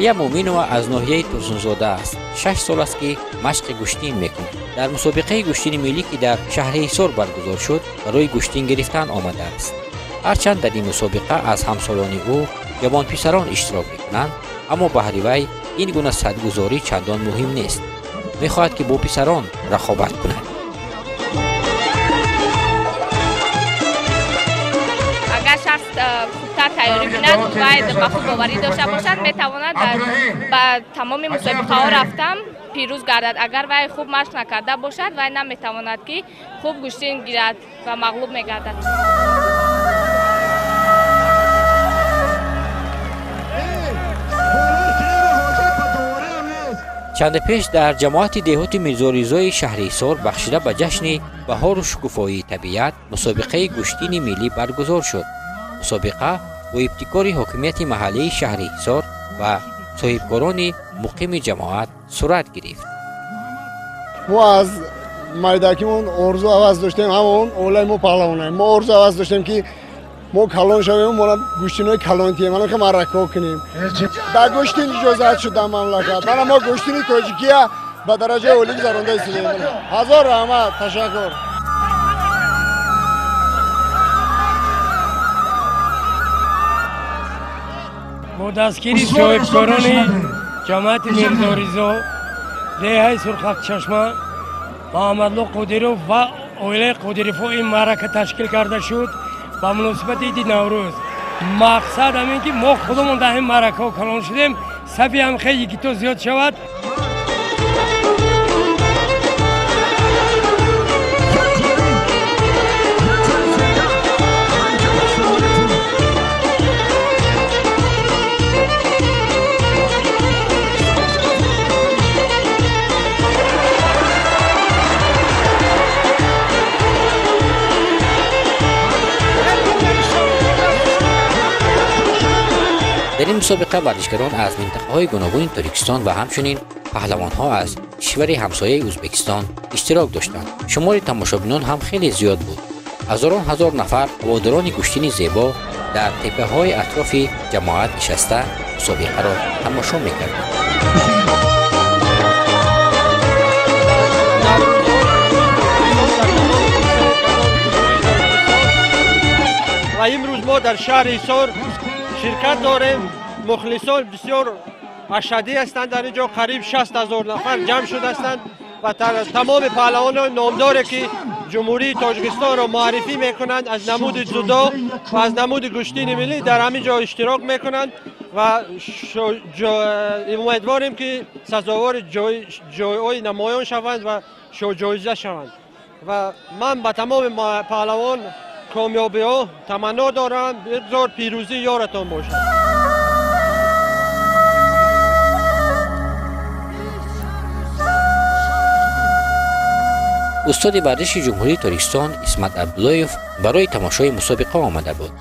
Алия Муминова аз ноҳияи Турсунзода аст. 6 сол аст, ки машқи гӯштин мекунад. Дар мусобиқаи гӯштини миллӣ, ки дар шаҳри Ҳисор баргузор шуд, барои гӯштин гирифтан омадааст. Ҳарчанд дар ин мусобиқа аз ҳамсолони ӯ ҷавонписарон иштирок мекунанд, аммо баҳри вай ин гуна садгузорӣ чандон муҳим нест. Мехоҳад, ки бо писарон рақобат кунад. Агар шахс хубтар тайёрӣ бинад, вай ба худбоварӣ дошта бошад, метавонад ба тамоми мусобиқаҳо рафтан пирӯз гардад. Агар вай хуб машқ накарда бошад, вай наметавонад, ки хуб гӯштин гирад ва мағлуб мегардад. Чанде пеш дар ҷамоати деҳоти Мирзоризои шаҳри Ҳисор, бахшида ба ҷашни баҳору шукуфоии табиат, мусобиқаи гӯштини миллӣ баргузор шуд. Мусобиқа бо ибтикори ҳокимияти маҳаллии шаҳри Ҳисор ва соҳибкорони муқими ҷамоат сурат гирифт. Мо аз майдакимон орзу ҳавас доштем, ҳамон оилаи мо паҳлавонаем. Мо орзу ҳавас доштем, ки мо калон шавем, мона гӯштинои калон тием, мана ки маърака кунем. Дар гӯштин иҷозат шуд дар мамлакат. Мана мо гӯштини тоҷикия ба дараҷаи олӣ гузаронда истодаем. Ҳазор раҳмат, ташаккур. Бо дастгири соҳибкорони ҷамоати Мирзоризо, деҳаи Сурхакчашма, Муҳаммадло Қодиров ва оилаи Қодировҳо ин маърака ташкил карда шуд ба муносибати иди Наврӯз. Мақсад ҳамин, ки мо худамон дар ин маъракаҳо калон шудем, сафи ҳам хеле йигито зиёд шавад. Дар ин мусобиқа варзишгарон аз минтақаҳои гуногуни Тоҷикистон ва ҳамчунин паҳлавонҳо аз кишвари ҳамсояи Ӯзбекистон иштирок доштанд. Шумори тамошобинон ҳам хеле зиёд буд. Ҳазорон ҳазор нафар ҳаводорони гӯштини зебо дар теппаҳои атрофи ҷамоат нишаста мусобиқаро тамошо мекарданд. Ва имрӯз мо дар шаҳри Ҳисор ширкат дорем. Мухлисон бисёр ашаддӣ ҳастанд. Дар ин ҷо қариб 60 000 нафар ҷамъ шудастанд ва тамоми паҳлавонони номдоре, ки Ҷумҳурии Тоҷикистонро муаррифӣ мекунанд, аз намуди дзюдо ва аз намуди гӯштини миллӣ дар ҳамин ҷо иштирок мекунанд ва умедворем, ки сазовори ҷойҳои намоён шаванд ва шоҳҷоиза шаванд. Ва ман ба тамоми паҳлавон комёбиҳо таманно дорам. Бигзор пирӯзӣ ёратон бошад. Устоди варзиши Ҷумҳурии Тоҷикистон Исмат Абдуллоев барои тамошои мусобиқа омада буд.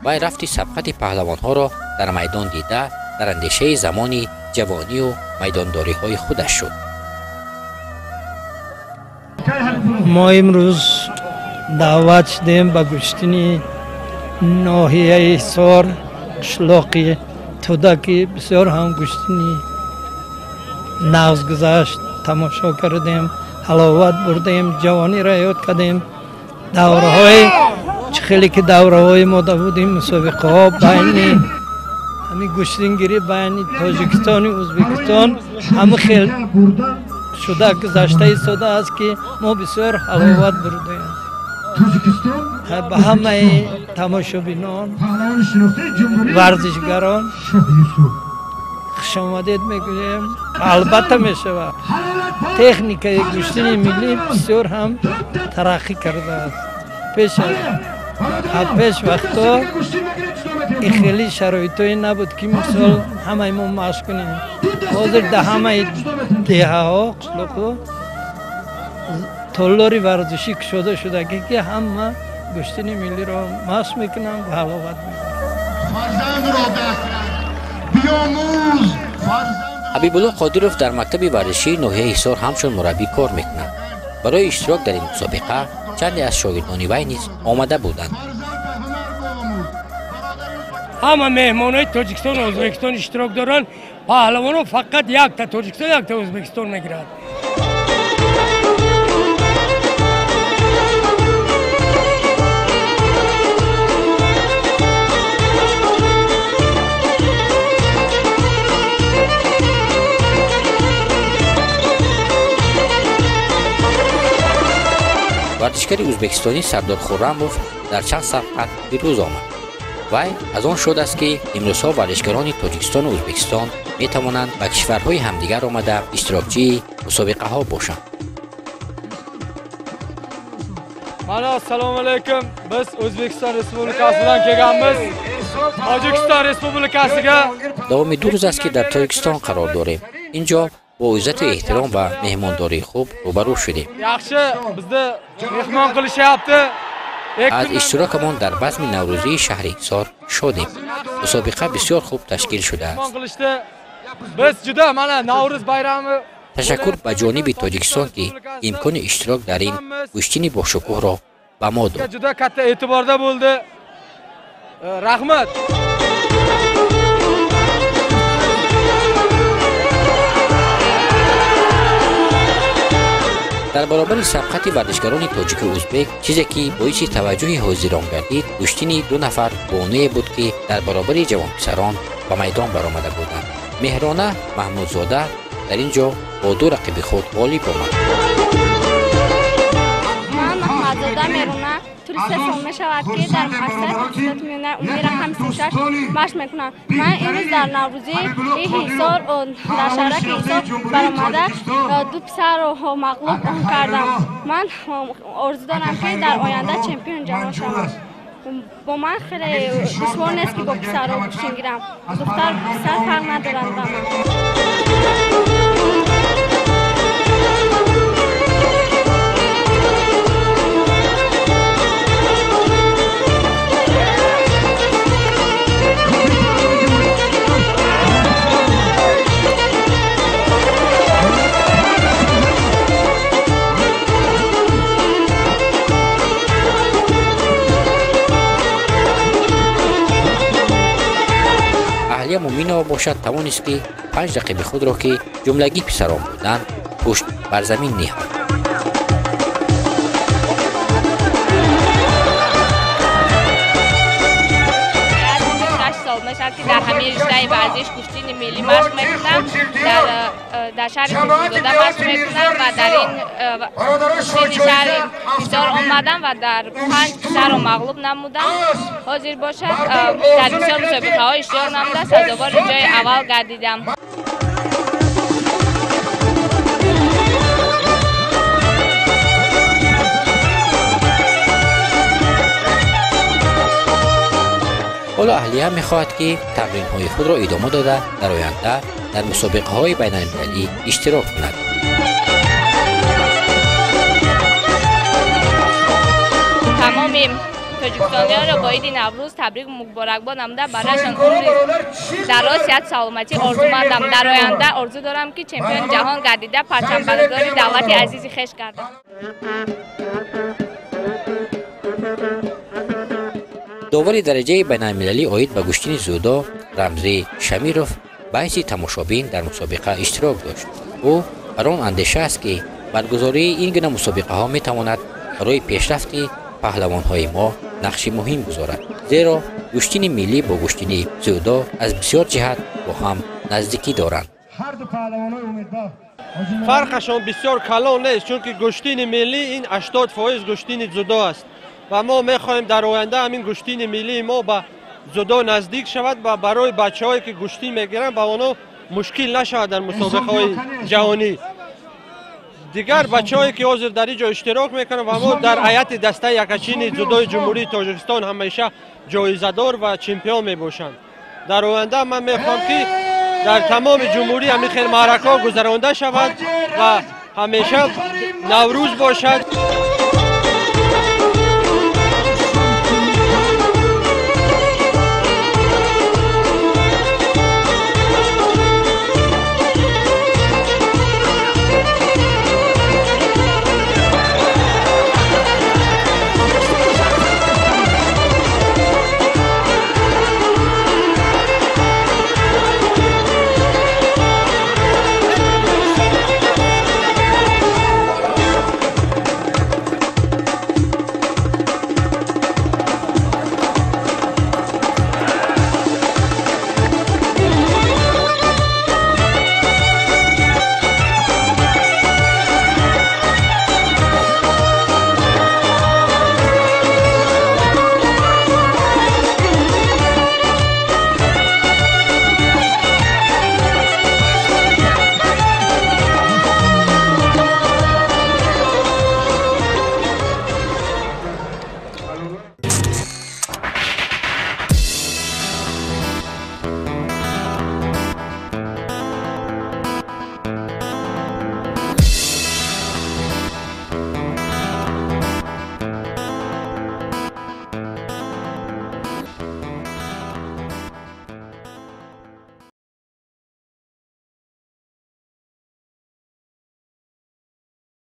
Вай рафти сабқати паҳлавонҳоро дар майдон дида, дар андешаи замони ҷавонию майдондориҳои худаш шуд. Мо имрӯз даъват шудем ба гӯштини ноҳияи Ҳисор, қишлоқи Тӯдаки. Бисёр ҳам гӯштини нағз гузашт, тамошо кардем, ҳаловат бурдем, ҷавониро ёд кардем. Давраҳои чӣ хеле ки давраҳои мо будем, мусобиқаҳо байни ҳамин гӯштингирӣ байни Тоҷикистону Ӯзбекистон ҳама хел шуда гузашта истодааст, ки мо бисёр ҳаловат бурдем. Ба ҳамаи тамошобинон, варзишгарон хушомадед мегӯем. Албатта мешавад, техникаи гӯштини миллӣ бисёр ҳам тараққӣ кардааст. Пеш аз пеш вақто ин хеле шароитое набуд, ки мисол ҳамаи мо машқ кунем. Ҳозир дар ҳамаи деҳаҳо, қишлоқҳо толори варзишӣ кушода шудагӣ, ки ҳама гӯштини миллиро машқ мекунанд ва ҳаловат мебаранд. Ҳабибулло Қодиров дар мактаби варзишии ноҳияи Ҳисор ҳамчун мураббӣ кор мекунад. Барои иштирок дар ин мусобиқа чанде аз шогирдони вай низ омада буданд. Ҳама меҳмонҳои Тоҷикистону Ӯзбекистон иштирок доранд. Паҳлавонҳо фақат якта Тоҷикистон, якта Ӯзбекистон мегирад. Варзишгари ӯзбекистонӣ Сардор Хуррамов дар чанд сабқат пирӯз омад. Вай аз он шод аст, ки имрӯзҳо варзишгарони Тоҷикистону Ӯзбекистон метавонанд ба кишварҳои ҳамдигар омада иштирокчии мусобиқаҳо бошанд. Mana, assalomu alaykum. Biz O'zbekiston Respublikasidan kelganmiz. Tojikiston Respublikasiga. Давоми 2 рӯз аст, ки дар Тоҷикистон қарор дорем. Ин ҷо бо иззату эҳтиром ва меҳмондории хуб рӯбарӯ шудем. Yaxshi, bizni mehmon qilishyapti. Аз иштирокамон дар базми наврӯзии шаҳри Ҳисор шодем. Мусобиқа бисёр хуб ташкил шудааст. Biz juda mana Navro'z bayrami. Ташаккур ба ҷониби Тоҷикистон, ки имкони иштирок дар ин гӯштини бошукӯҳро ба мо дод. Juda katta e'tiborda bo'ldi. Rahmat. Дар баробари сабқати варзишгарони тоҷику ӯзбек, чизе ки боиси таваҷҷӯҳи ҳозирон гардид, гӯштини 2 нафар бонуе буд, ки дар баробари ҷавонписарон ба майдон баромада буданд. Меҳрона Маҳмудзода дар ин ҷо бо 2 рақиби худ ғолиб омад. Ман Маҳмадзода Меҳрона, тӯли 3 сол мешавад, ки дар муассисаи таҳсилоти миёнаи умумии рақами 36 машқ мекунам. Ман имрӯз дар Наврӯзии Ҳисор, дар шаҳраки Ҳисор баромада 2 писарро мағлуб кардам. Ман орзу дорам, ки дар оянда чемпиони ҷаҳон шавам. Бо ман хеле душвор нест, ки бо писарро гӯштин гирам. Духтар писар фарқ надоранд ба ман. Аҳлия Муминова бошад, тавонист, ки 5 рақиби худро, ки ҷумлагӣ писарон буданд, пушт бар замин ниҳод. Сол мешавад, ки дар ҳамин риштаи варзиш гӯштини миллӣ машқ мекунам, дар шаҳри Турсунзода машқ мекунам ва дар ин гӯштини шаҳри Ҳисор омадам ва дар 5 писарро мағлуб намудам. Ҳозир бошад, дар бисёр мусобиқаҳо иштирок намуда, сазовори ҷои аввал гардидам. Ҳоло Аҳлия мехоҳад, ки тамринҳои худро идома дода, дар оянда дар мусобиқаҳои байналмилалӣ иштирок кунад. Тамоми тоҷикистониёнро бо иди Наврӯз табрик муборакбод намуда, барояшон умри дароз, сиҳату саломатӣ орзумандам. Дар оянда орзу дорам, ки чемпиони ҷаҳон гардида, парчамбардори давлати азизи хеш гардам. Довари дараҷаи байналмилалӣ оид ба гӯштини дзюдо Рамзӣ Шамиров ба ҳайси тамошобин дар мусобиқа иштирок дошт. Ӯ бар он андеша аст, ки баргузории ин гуна мусобиқаҳо метавонад барои пешрафти паҳлавонҳои мо нақши муҳим гузорад, зеро гӯштини миллӣ бо гӯштини дзюдо аз бисёр ҷиҳат бо ҳам наздикӣ доранд. Фарқашон бисёр калон нест, чунки гӯштини миллӣ ин 80% гӯштини дзюдо аст ва мо мехоҳем дар оянда ҳамин гӯштини миллии мо ба дзюдо наздик шавад ва барои бачаҳое, ки гӯштин мегиранд, ба онҳо мушкил нашавад дар мусобиқаҳои ҷаҳонӣ. Дигар бачаҳое, ки ҳозир дар ин ҷо иштирок мекунанд ва мо дар ҳайати дастаи якачини дзюдои Ҷумҳурии Тоҷикистон ҳамеша ҷоизадор ва чемпион мебошанд. Дар оянда ман мехоҳам, ки дар тамоми ҷумҳурӣ ҳамин хел маъракаҳо гузаронда шавад ва ҳамеша Наврӯз бошад.